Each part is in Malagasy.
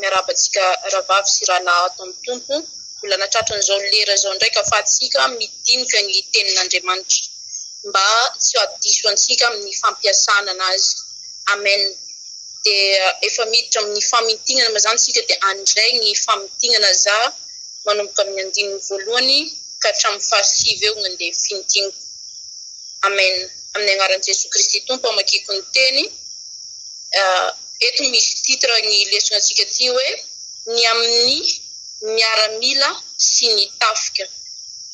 Miarahaba antsika rahavavy sy rahalahy ato amin'ny Tompo. Mbola nahatratra an'izao lera izao indray ka afahantsika midinika ny tenin'Andriamanitra mba tsy hahadiso antsika amin'ny fampiasana anazy. Amen. Dia efa miditra amin'ny famintinana moa izany isika dia handray ny famintinana za manomboka amin'ny andininy voalohany ka hatramin'ny fahasivy eo no andeha fintiniko. Amen. Amin'ny anaran'i Jesoa Kristy Tompo amakiako ny teny. Eto misy titre ny lesona antsika ity hoe ny amin'ny miaramila sy ny tafika.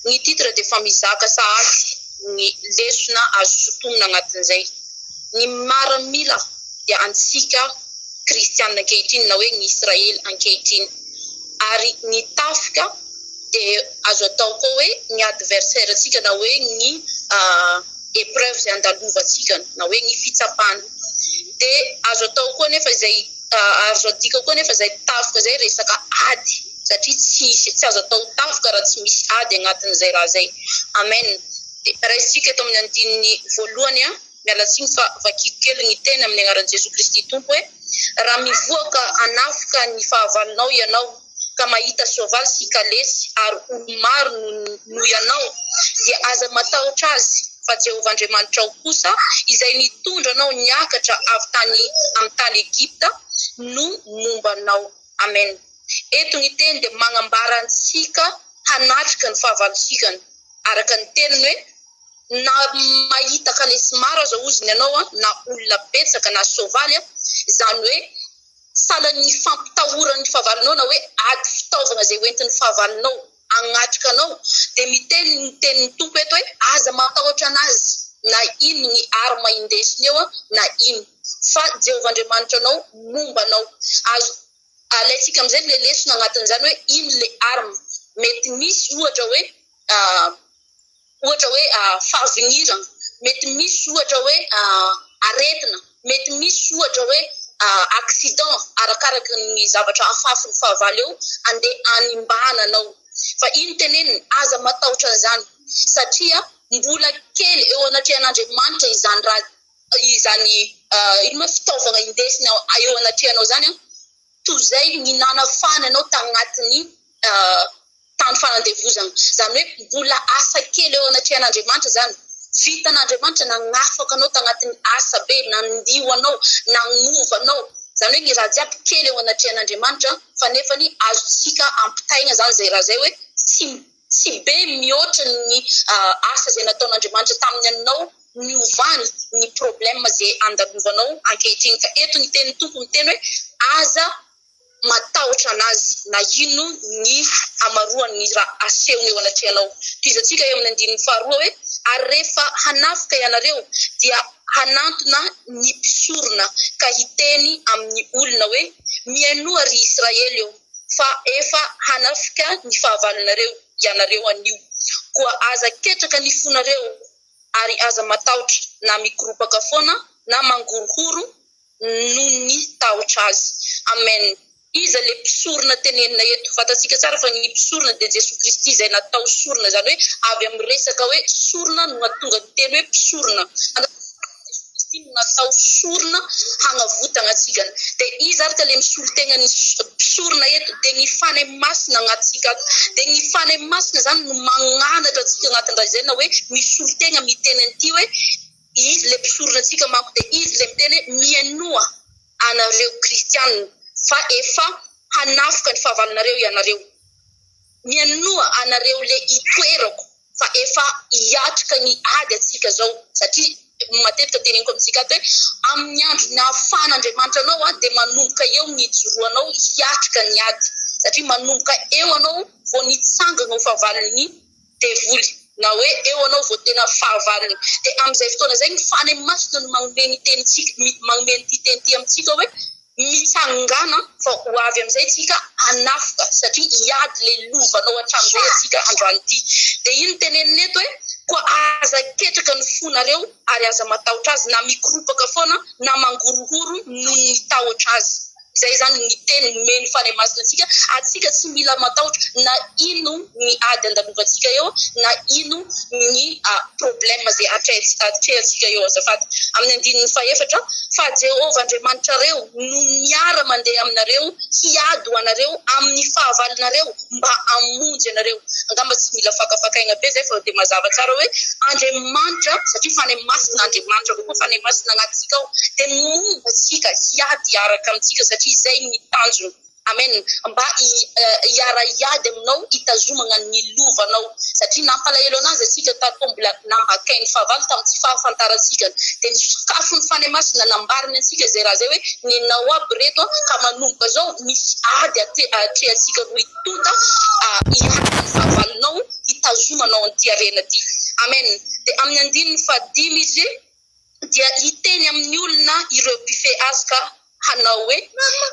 Ny titre dia efa mizaka sahady ny lesona azo sotomina agnatin'izay. Ny maramila dia antsika kristianina ankehitriny na hoe ny Israely ankehitriny. Ary ny tafika dia azo atao koa hoe ny adversaire antsika na hoe ny épreuve izay andalovantsika na hoe ny fitsapana. Dia azo atao koa anefa izay azo adika koa anefa izay tafika izay resaka ady satria tsy tsy azo atao tafika raha tsy misy ady agnatin'izay raha izay. Amen. Dia raisintsika eto amin'ny andininy voalohany an. Miala tsiny fa vakiko kely ny teny amin'ny anaran'i Jesoa Kristy Tompo hoe, Raha mivoaka hanafika ny fahavalonao ianao, ka mahita soavaly sy kalesy ary olo-maro noho ianao, dia aza matahotra azy, fa Jehovah Andriamanitrao kosa, izay nitondra anao niakatra avy tany amin'ny tany Egypta, no momba anao. Amen. Eto ny teny dia magnambara antsika hanatrika ny fahavalontsika, araka ny teniny hoe, Na mahita kalesy maro aza ozony ianao na olona betsaka na soavaly, izany hoe salan'ny fampitahoran'ny fahavalonao na hoe ady fitaovana izay hoentin'ny fahavalonao hagnatrika anao, dia miteny ny tenin'ny Tompo eto hoe aza matahotra anazy na ino ny arme indesiny eo na ino fa Jehovah Andriamanitra anao momba anao. Azo alaintsika amin'izay ilay lesona agnatin'izany hoe ino ilay arme. Mety misy ohatra hoe ohatra hoe fahavinirana, mety misy ohatra hoe aretina, mety misy ohatra hoe accident arakaraka ny zavatra afafin'ny fahavalo eo andeha hanimbana anao. Fa ino teneniny? Aza matahotra an'izany satria mbola kely eo anatrehan'Andriamanitra izany raha izany ino moa fitaovana indesina eo anatrehanao izany an, toy izay ny nanafahana anao tagnatin'ny tany fanandevozana. Izany hoe mbola asa kely eo anatrehan'Andriamanitra izany. Vitan'Andriamanitra nagnafaka anao tagnatin'ny asa be, nandio anao, nagnova anao. Izany hoe ny raha jiaby kely eo anatrehan'Andriamanitra fa nefany azontsika ampitaigna izany izay raha izay hoe tsy tsy be mihoatra ny asa izay nataon'Andriamanitra tamin'ny anao niovany ny problème izay andalovanao ankehitriny. Ka eto ny tenin'ny Tompo miteny hoe aza matahotra anazy na ino ny hamaroan'ny raha asehony eo anatrehanao. Tohizantsika eo amin'ny andininy faharoa hoe, Ary rehefa hanafika ianareo, dia hanantona ny mpisorona ka hiteny amin'ny olona hoe, Mihainoa, ry Israely ô, fa efa hanafika ny fahavalonareo ianareo anio. Koa aza ketraka ny fonareo, ary aza matahotra na mikoropaka foana na mangorohoro noho ny tahotra azy. Amen. Iza le mpisorona tenenina eto? Fantatsika tsara fa ny mpisorona dia Jesoa Kristy izay natao sorona, izany hoe avy amin'ny resaka hoe sorona no nahatonga ny teny hoe mpisorona. Jesoa Kristy no natao sorona hagnavotagna antsika. Dia iza ary ka le misolo tegna ny mpisorona eto? Dia ny Fanahy Masina agnatintsika ato. Dia ny Fanahy Masina izany no magnanatra antsika agnatin'ny raha izay na hoe misolo tegna miteny an'ity hoe Izy ilay mpisorona antsika manko dia izy ilay miteny hoe mihainoa anareo kristianina fa efa hanafika ny fahavalonareo ianareo. Mihainoa anareo le itoerako fa efa hiatrika ny ady antsika zao satria matetika teneniko amintsika ato hoe amin'ny andro nahafahan'Andriamanitra anao dia manomboka eo ny hijoroanao hiatrika ny ady satria manomboka eo anao vao nitsangana ho fahavalon'ny devoly na hoe eo anao vao tena fahavalony dia amin'izay fotoana izay ny Fanahy Masina no manome ny tenintsika manome an'ity teny ity amintsika hoe mitsangàna fa ho avy amin'izay tsika hanafoka satria hiady le lovanao hatramin'izay atsika androany ity dia ino tenenina eto hoe koa aza ketraka ny fonareo ary aza matahotra azy na mikoropaka foana na mangorohoro noho ny tahotra azy. Izay izany ny teny nomen'ny Fanahy Masina antsika, antsika tsy mila matahotra na ino ny ady andalovantsika eo na ino ny problème izay atrehantsika eo azafady. Amin'ny andininy fahefatra, fa Jehovah Andriamanitrareo no miara-mandeha aminareo hiady ho anareo amin'ny fahavalonareo mba hamonjy anareo. Angamba tsy mila fakafakaina be izay fa dia mazava tsara hoe Andriamanitra, satria Fanahy Masina Andriamanitra avao koa Fanahy Masina agnatintsika ao, dia momba antsika hiady hiaraka amintsika satria izay ny tanjony. Amen. Mba hiara-hiady aminao hitazomagna ny lovanao. Satria nampalahelo anazy antsika tato mbola nambakain'ny fahavalo tamin'ny tsy fahafantarantsika. Dia nisokafon'ny Fanahy Masina nambarany antsika izay raha izay hoe nenao aby reto ka manomboka zao misy ady atrehantsika roy tonta hiady amin'ny fahavalonao hitazomanao an'ity harena ity. Amen. Dia amin'ny andininy fahadimy izy dia hiteny amin'ny olona ireo mpifehy azy ka hanao hoe,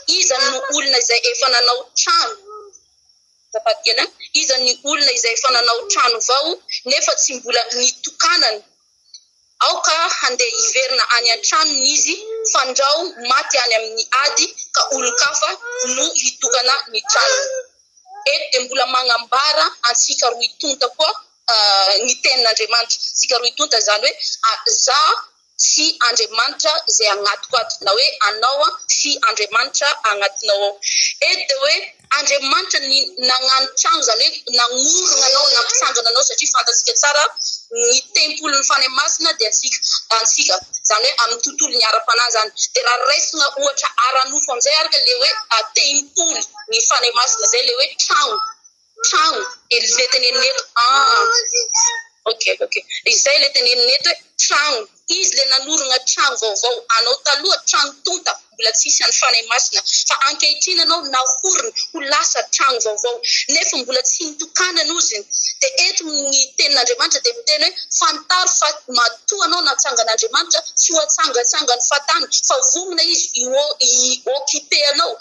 Iza no olona izay efa nanao trano? Azafady kely an! Iza ny olona izay efa nanao trano vao nefa tsy mbola nitokanany? Aoka handeha hiverina any an-tranony izy, fandrao maty any amin'ny ady ka olon-kafa no hitokana ny tranony. Eto dia mbola magnambara antsika roy tonta koa ny tenin'Andriamanitra. Antsika roy tonta izany hoe za sy Andriamanitra izay agnatiko ato, na hoe anao sy Andriamanitra agnatinao ao. Eto dia hoe Andriamanitra ny nagnano tragno, izany hoe nagnorina anao, nampitsangana anao, satria fantatsika tsara ny tempolin'ny Fanahy Masina dia antsika, antsika, izany hoe amin'ny tontolon'ny ara-panahy izany. Dia raha raisina ohatra ara-nofo amin'izay araka ilay hoe tempoly ny Fanahy Masina, izay ilay hoe tragno. Tragno, le tenenina eto ah ok ok izay le tenenina eto hoe tragno, izy le nanorina tragno vaovao, anao taloha tragno tonta mbola tsisy an'i Fanahy Masina fa ankehitriny anao nahoriny ho lasa tragno vaovao nefa mbola tsy nitokanany oziny de eto ny tenin'Andriamanitra de miteny hoe fantaro fa matoa anao natsangan'Andriamanitra tsy ho atsangatsangany fahatany fa vonona izy hi occuper anao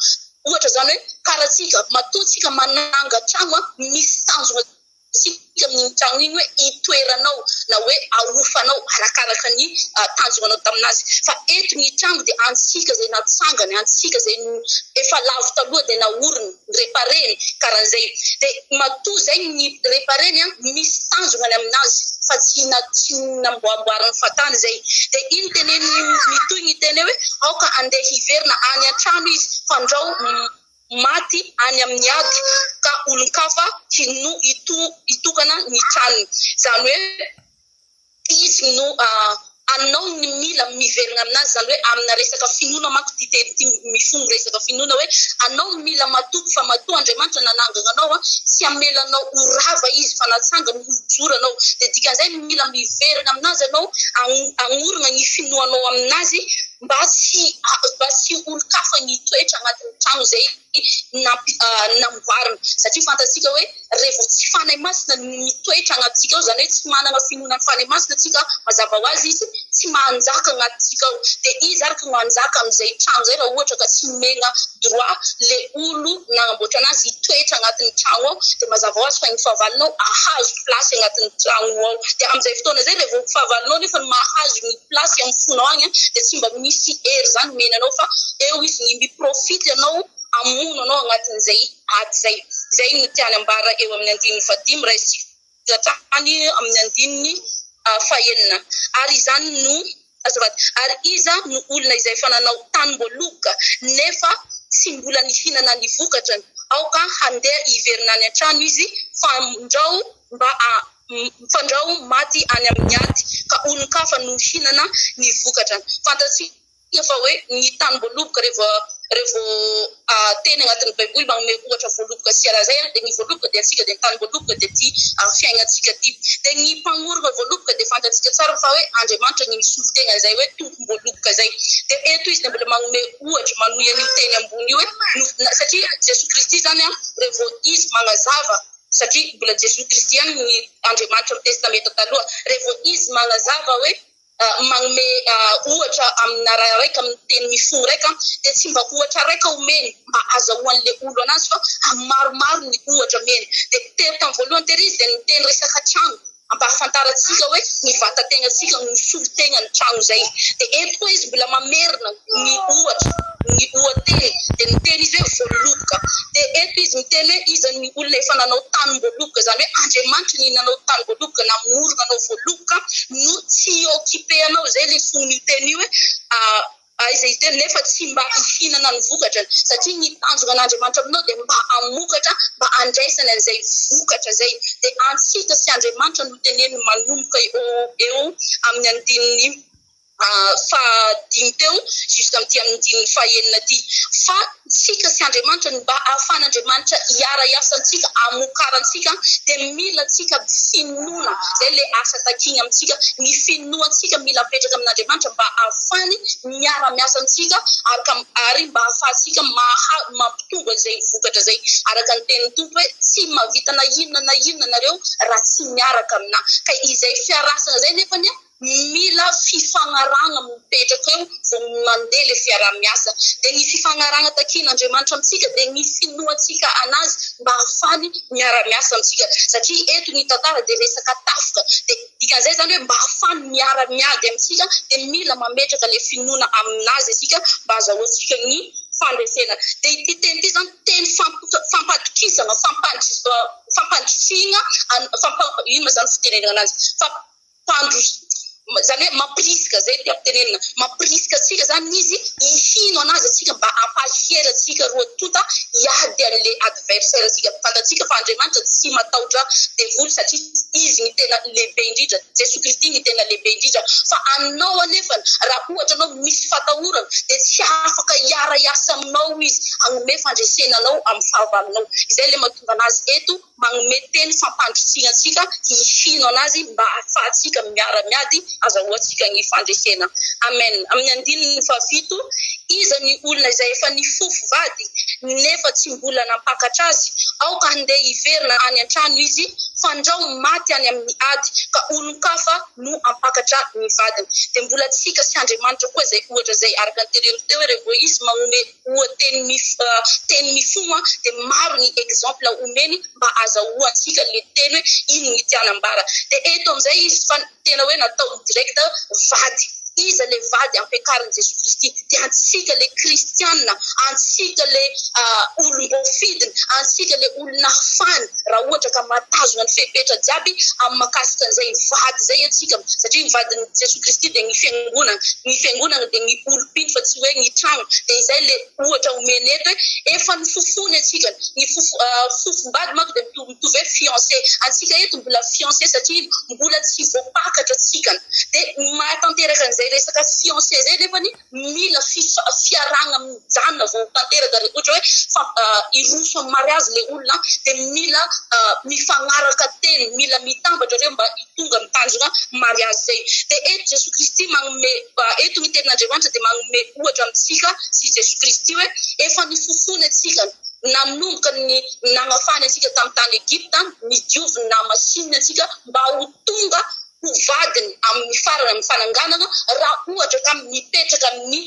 Ohatra izany hoe karaha tsika, matoa tsika mananga tragno an, misy tanjona tsika amin'iny tragno iny hoe itoeranao na hoe ahofanao arakaraka ny tanjonanao taminazy. Fa eto ny tragno dia antsika izay natsangany, antsika izay efa lavo taloha dia naoriny, ni-repareny, karahan'izay. Dia matoa izay ni-repareny an, misy tanjona ny aminazy fa tsy tsy namboamboariny fahatany izay. Dia iny teneniny mitohy ny teny hoe aoka andeha hiverina any an-trano izy fandrao maty any amin'ny ady ka olon-kafa no hitokana ny tranony. Izany hoe izy no anao ny mila miverina aminazy, izany hoe amina resaka finoana manko ity teny ity mifono resaka finoana hoe anao no mila matoky fa matoa Andriamanitra nanangana anao tsy hamela anao ho rava izy fa natsangany ho hijoro anao dia dikan'izay mila miverina aminazy ianao hagnorina ny finoanao aminazy mba tsy mba tsy olon-kafa ny hitoetra agnatin'ny tragno izay namboarina satria fantatsika hoe rehefa tsy Fanahy Masina no mitoetra agnatintsika ao, izany hoe tsy manana finoana ny Fanahy Masina tsika, mazava ho azy izy tsy manjaka agnatintsika ao, dia iza araka no hanjaka amin'izay tragno izay raha ohatra ka tsy nomena droit le olo nagnamboatra anazy hitoetra agnatin'ny tragno ao, dia mazava ho azy fa ny fahavalonao ahazo place agnatin'ny tragno ao, dia amin'izay fotoana izay rehefa fahavalonao nefa no mahazo ny place amin'ny fonao agny dia tsy mba misy hery izany omeny anao fa eo izy ny mi-profite anao hamono anao agnatin'izay ady izay. Izay no tiany ambara eo amin'ny andininy fahadimy raisintsika hatrany amin'ny andininy fahenina. Ary izany no, azafady, ary iza no olona izay efa nanao tanim-boaloboka nefa tsy mbola nihinana ny vokatrany? Aoka handeha hiverina any an-trano izy, fandrao mba fandrao maty any amin'ny ady, ka olon-kafa no hihinana ny vokatrany. Fantatsika. fa hoe ny tanim-boaloboka rehefa rehefa teny agnatin'ny baiboly magnome ohatra voaloboka sy raha zay dia ny voaloboka dia antsika dia ny tanim-boaloboka dia ty fiaignantsika ty dia ny mpagnorona voaloboka dia fantatsika tsara fa hoe Andriamanitra ny misolo tegna zay hoe tompom-boaloboka zay dia eto izy dia mbola magnome ohatra manohy an'io teny ambony io hoe satria Jesoa Kristy zany a rehefa izy magnazava satria mbola Jesoa Kristy ihany ny Andriamanitra amin'ny testamenta taloha rehefa izy magnazava hoe Manome ohatra amina raha raika amin'ny teny mifono raika dia tsy mba ohatra raika omeny mba azahoan'ilay olo anazy fa maromaro ny ohatra omeny. Dia tery tamin'ny voalohany tery izy dia niteny resaka trano. Ampahafantarantsika hoe ny vatan-tegnantsika no solon-tegnan'ny trano izay. Dia eto koa izy mbola mamerina ny ohatra, ny oha-teny. Dia miteny izy hoe voaloboka. Dia eto izy miteny hoe iza ny olona efa nanao tanim-boaloboka, izany hoe Andriamanitra ny nanao tanim-boaloboka, namorona anao voaloboka no tsy hi-occuper anao. Izay ilay fonon'io teny io hoe Aiza hiteny nefa tsy mba hihinana ny vokatrany satria ny tanjona an'Andriamanitra aminao dia mba hamokatra mba handraisany an'izay vokatra izay dia antsika sy Andriamanitra no teneniny manomboka eo eo amin'ny andininy fahadimy teo jusqu'à amin'ity andininy fahenina ity fa tsika sy Andriamanitra ny mba ahafahan'Andriamanitra hiara-hiasa amintsika hamokarantsika dia mila antsika finoana, izay ilay asa takiany amintsika, ny finoantsika mila apetraka amin'Andriamanitra mba hahafany miara-miasa amintsika araka ary mba hahafahantsika maha mampitombo an'izay vokatra izay, araka ny tenin'ny Tompo hoe tsy mahavita na inona na inona nareo raha tsy miaraka aminà, ka izay fiarasana izay nefany Mila fifagnarahagna mipetraka eo vao mandeha le fiaraha-miasa. Dia ny fifagnarahagna takian'Andriamanitra amintsika dia ny finoantsika an'Azy mba hahafany miara-miasa amintsika. Satria eto ny tantara dia resaka tafika. Dia dikan'izay izany hoe mba hahafany miara-miady amintsika dia mila mametraka le finoana amin'Azy isika mba hazahoantsika ny fandresena. Dia ity teny ity izany teny fampatokisana, fampandrisihina, ino ma izany fitenenana anazy? Mpandroso, izany hoe mampirisika, izay no tiako tenenina, mampirisika antsika izany izy hihino an'azy antsika mba hampahery antsika roa tonta hiady an'ilay adversaire antsika. Fantatsika fa Andriamanitra tsy matahotra devoly satria izy ny tena lehibe indrindra, Jesoa Kristy ny tena lehibe indrindra. Fa anao anefa raha ohatra anao misy fatahorana dia tsy afaka hiara-hiasa aminao izy hanome fandresena anao amin'ny fahavalonao. Izay ilay mahatonga an'azy eto. Magnomey teny fampandrisiana antsika hihino anazy mba ahafahantsika miara miady azahoantsika ny fandresena. Amen. Amin'ny andininy fahafito, Iza ny olona izay efa nifofo vady nefa tsy mbola nampakatra azy? Aoka handeha hiverina any an-trano izy, fandrao maty any amin'ny ady, ka olon-kafa no hampakatra ny vadiny. Dia mbola tsika sy Andriamanitra koa izay ohatra izay, araka ny teneniko teo hoe revô izy magnome oa teny mif teny mifoha dia maro ny exemple omeny mba azahoantsika le teny hoe ino ny tiana ambara dia eto amizay izy fa tena hoe natao direct vady iza le vady ampiakarin'i Jesoa Kristy dia antsika le kristiana antsika le olom-boafidiny antsika le olona hafany raha ohatra ka mahatazona ny fepetra jiaby amin'ny makasika an'izay vady izay antsika satria ny vadin'i Jesoa Kristy dia ny fiangonana ny fiangonana dia ny olom-pino fa tsy hoe ny trano dia izay le ohatra omeny eto hoe efa nofofony antsika ny fofo fofom-bady manko dia mitovy mitovy hoe fiancé antsika eto mbola fiancé satria mbola tsy voapakatra antsika dia mahatanteraka an'izay resaka fiancé izay nefany mila fiarahana mijanona vao ho tanteraka re ohatra hoe fa hiroso amin'ny mariazy le olona dia mila mifagnaraka teny mila mitambatra reo mba hitonga amin'ny tanjona mariazy zay dia eto Jesoa Kristy magnome eto ny tenin'Andriamanitra dia magnome ohatra amintsika sy Jesoa Kristy hoe efa nifofony antsika nanomboka ny nagnafahany antsika tamin'ny tany Egypta nidioviny nahamasininy antsika mba ho tonga ho vadiny amin'ny farany amin'ny fananganana raha ohatra ka mipetraka amin'ny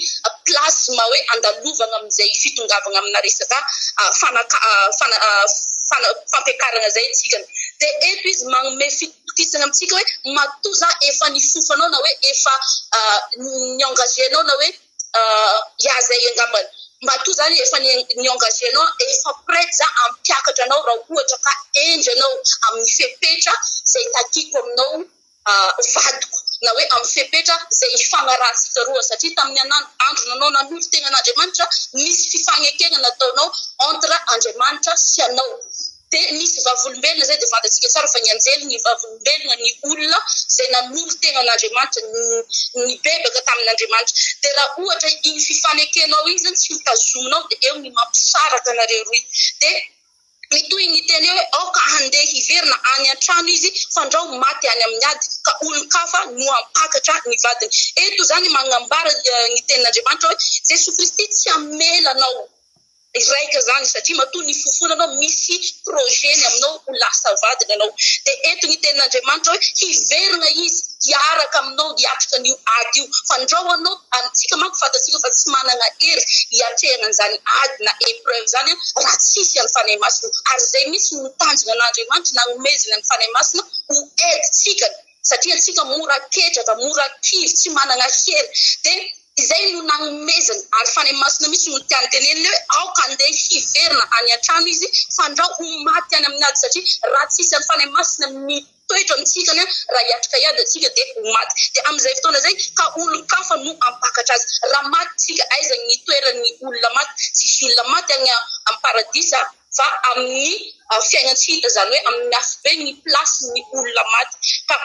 place ma hoe andalovana amin'izay fitongavana amina resaka fanaka fana fana fampiakarana izay tsika dia eto izy manome fitokisana amintsika hoe matoa za efa nifofa anao na hoe efa ni-engager anao na hoe ya zay angambany matoa zany efa ni-engager anao efa prête za hampiakatra anao raha ohatra ka hendry anao amin'ny fepetra izay takiko aminao vadiko na hoe amin'ny fepetra izay ifagnarahantsika roa satria tamin'ny andro nanao nanolo tegna an'Andriamanitra nisy fifagnekena nataonao entre Andriamanitra sy anao. Dia nisy vavolombelona izay, dia fantatsika tsara fa ny anjely ny vavolombelona ny olona izay nanolo-tena an'Andriamanitra, nibebaka tamin'Andriamanitra. Dia raha ohatra iny fifanekenao iny izany tsy hotazominao dia eo ny mampisaraka anareo roy. Dia mitohy ny teny eo hoe aoka handeha hiverina any an-trano izy fandrao maty any amin'ny ady ka olon-kafa no hampakatra ny vadiny. Eto izany magnambara ny tenin'Andriamanitra hoe Jesoa Kristy tsy hamela anao. Iraika zany satria matoa nifofona anao misy projet ny aminao ho lasa vadiny ianao. Dia eto ny tenin'Andriamanitra hoe hiverina izy hiaraka aminao hiatrika an'io ady io. Fandrao anao, antsika manko fantatsika fa tsy manana hery hiatrehana an'izany ady na épreuve izany raha tsisy an'ny Fanahy Masina. Ary izay mihitsy no tanjona an'Andriamanitra nanomezany an'ny Fanahy Masina ho aide-tsika satria antsika mora ketraka, mora kivy, tsy manana hery. Dia Izay no nanomezany, ary Fanahy Masina mihitsy no tiany tenenina hoe aoka andeha hiverina any an-trano izy fandrao ho maty any amin'ny ady satria raha tsisy an'ny Fanahy Masina mitoetra amintsika any raha hiatrika hiady antsika dia ho maty. Dia amin'izay fotoana izay ka olon-kafa no hampakatra azy. Raha maty tsika aiza ny toeran'ny olona maty? Tsisy olona maty any amin'ny paradisa fa amin'ny fiainan-tsy hita izany hoe amin'ny afobe ny place-n'ny olona maty. Ka.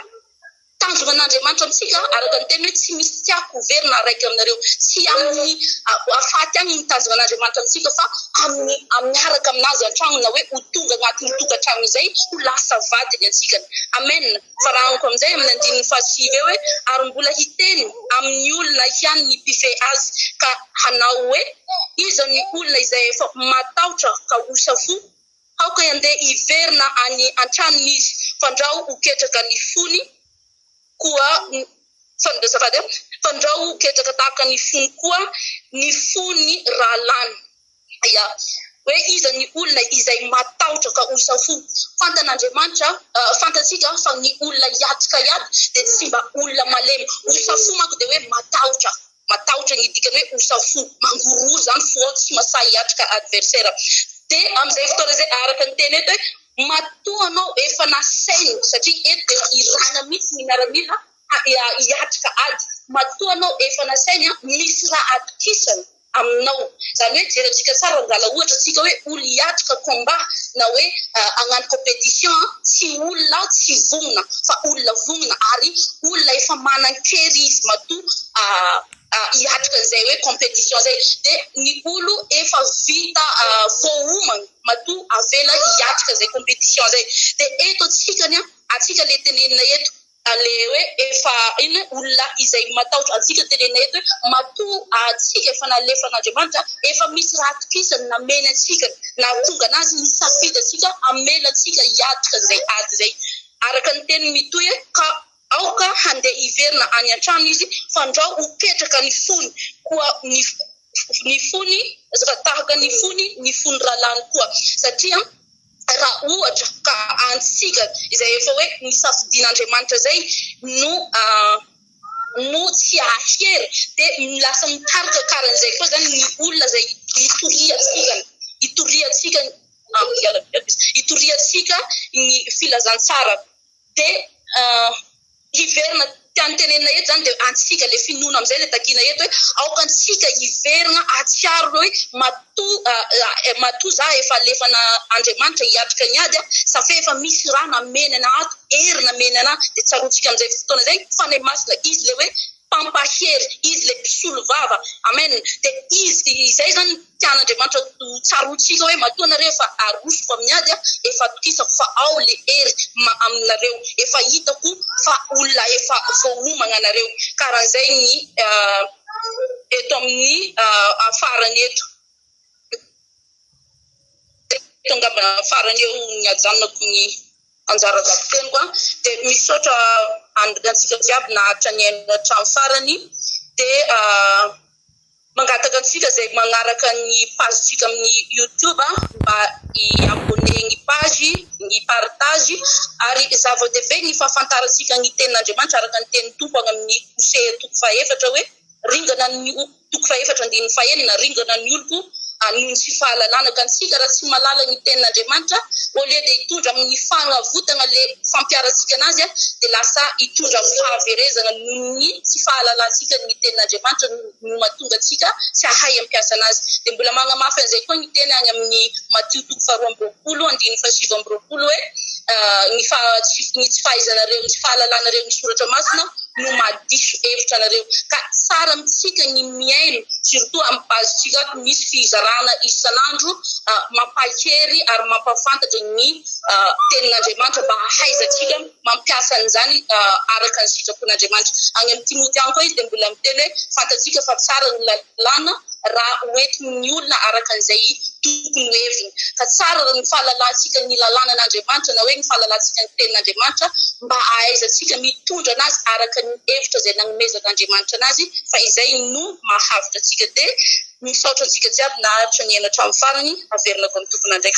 Tanjona an'Andriamanitra amintsika, araka ny teny hoe tsy misy tiako ho very na araiky aminareo. Tsy amin'ny hafaty ihany ny tanjona an'Andriamanitra amintsika fa amin'ny miaraka aminazy an-tragno na hoe ho tonga agnatin'ny tokantragno izay ho lasa vadiny antsika. Amen. Faranako amin'izay amin'ny andininy fahasivy eo hoe ary mbola hiteny amin'ny olona ihany ny mpifehy azy ka hanao hoe iza ny olona izay efa matahotra ka osa fo? Aoka handeha hiverina any an-tranony izy, fandrao ho ketraka ny fony koa, azafady a, fandrao ho ketraka tahaka ny fony koa ny fon'ny rahalahiny. Ya, hoe iza ny olona izay matahotra ka osa fo? Fantan'Andriamanitra, fantatsika fa ny olona hiatrika hiady dia tsy mba olona malemy. Osa fo manko dia hoe matahotra. Matahotra ny dikany hoe osa fo, mangorohoro zany fo ao, tsy masahy hiatrika adversaire. Dia amin'izay fotoana izay araka ny teny eto hoe matoa anao efa nasainy, satria eto dia irana mihitsy ny miaramila hiatrika ady, matoa anao efa nasainy misy raha atokisany aminao. Izany hoe jerentsika tsara angala ohatra tsika hoe olo hiatrika combat na hoe hagnano competition tsy olona tsy vonona fa olona vonona ary olona efa manan-kery izy matoa hiatrika an'izay hoe competition zay dia ny olo efa vita voaomana matoa avela hiatrika izay competition zay dia eto antsika ny antsika le tenenina eto le hoe efa ino hoe olona izay matahotra antsika tenenina eto hoe matoa antsika efa nalefan'Andriamanitra efa misy raha atokisany nameny antsika nahatonga anazy nisafidy antsika hamela antsika hiatrika izay ady izay araka ny teniny mitohy hoe ka aoka handeha hiverina any an-trano izy fandrao ho ketraka ny fony koa ny ny fony tahaka ny fony ny fony rahalahiny koa satria raha ohatra ka antsika izay efa hoe nisafidian'Andriamanitra izay no no tsy hahery dia lasa mitarika karan'izay koa zany ny olona izay hitoriantsika hitoriantsika hitoriantsika ny filazantsara dia hiverina tiany tenenina eto zany dia antsika le finoana amizay le takina eto hoe aoka antsika hiverina atsiaro hoe matoa matoa za efa alefana Andriamanitra hiatrika ny ady ça fait efa misy raha nameny ana ato hery nameny ana dia tsaroantsika amizay fotoana zay Fanahy Masina izy le hoe mpampahery izy le mpisolo vava amen dia izy izay zany tian'Andriamanitra ho tsaroantsika hoe matoa nareo efa arosoko amin'ny ady efa atokisako fa ao le hery aminareo efa hitako fa olona efa voaomana anareo karan'izay ny eto amin'ny farany eto eto angamba farany eo ny ajanonako ny anjara vakiteniko dia misaotra antsika jiaby naharitra ny haino hatramin'ny farany dia mangataka antsika izay manaraka ny page-tsika amin'ny YouTube mba hi-abonner ny page, ny partage ary zava-dehibe ny fahafantarantsika ny tenin'Andriamanitra araka ny tenin'ny Tompo any amin'ny Hosea toko fahefatra hoe ringana ny toko fahefatra andininy fahenina ringana ny oloko noho ny tsy fahalalana ka antsika raha tsy mahalala ny tenin'Andriamanitra au lieu de hitondra amin'ny fagnavotana le fampiharantsika anazy dia lasa hitondra amin'ny fahaverezana noho ny tsy fahalalantsika ny tenin'Andriamanitra no mahatonga antsika tsy hahay hampiasa anazy. Dia mbola magnamafy an'izay koa ny teny any amin'ny Matio toko faharoa amby roapolo andininy fahasivy amby roapolo hoe ny ny tsy fahaizanareo ny tsy fahalalanareo ny soratra masina no mahadiso hevitra anareo. Ka tsara amintsika ny mihaino surtout amin'ny base-tsika ato misy fizarana isan'andro mampahery ary mampahafantatra ny tenin'Andriamanitra mba hahaizantsika mampiasa an'izany araka ny sitrapon'Andriamanitra. Any amin'ny Timoty any koa izy dia mbola miteny hoe fantatsika fa tsara ny lalàna raha hoentin'ny olona araka an'izay tokony ho heviny. Ka tsara ny fahalalantsika ny lalànan'Andriamanitra na hoe ny fahalalantsika ny tenin'Andriamanitra mba hahaizantsika mitondra anazy araka ny hevitra izay nanomezan'Andriamanitra anazy fa izay no mahavotra antsika. Dia misaotra antsika jiaby naharitra nihaino hatramin'ny farany. Averinako amin'ny tompon'andraikitra.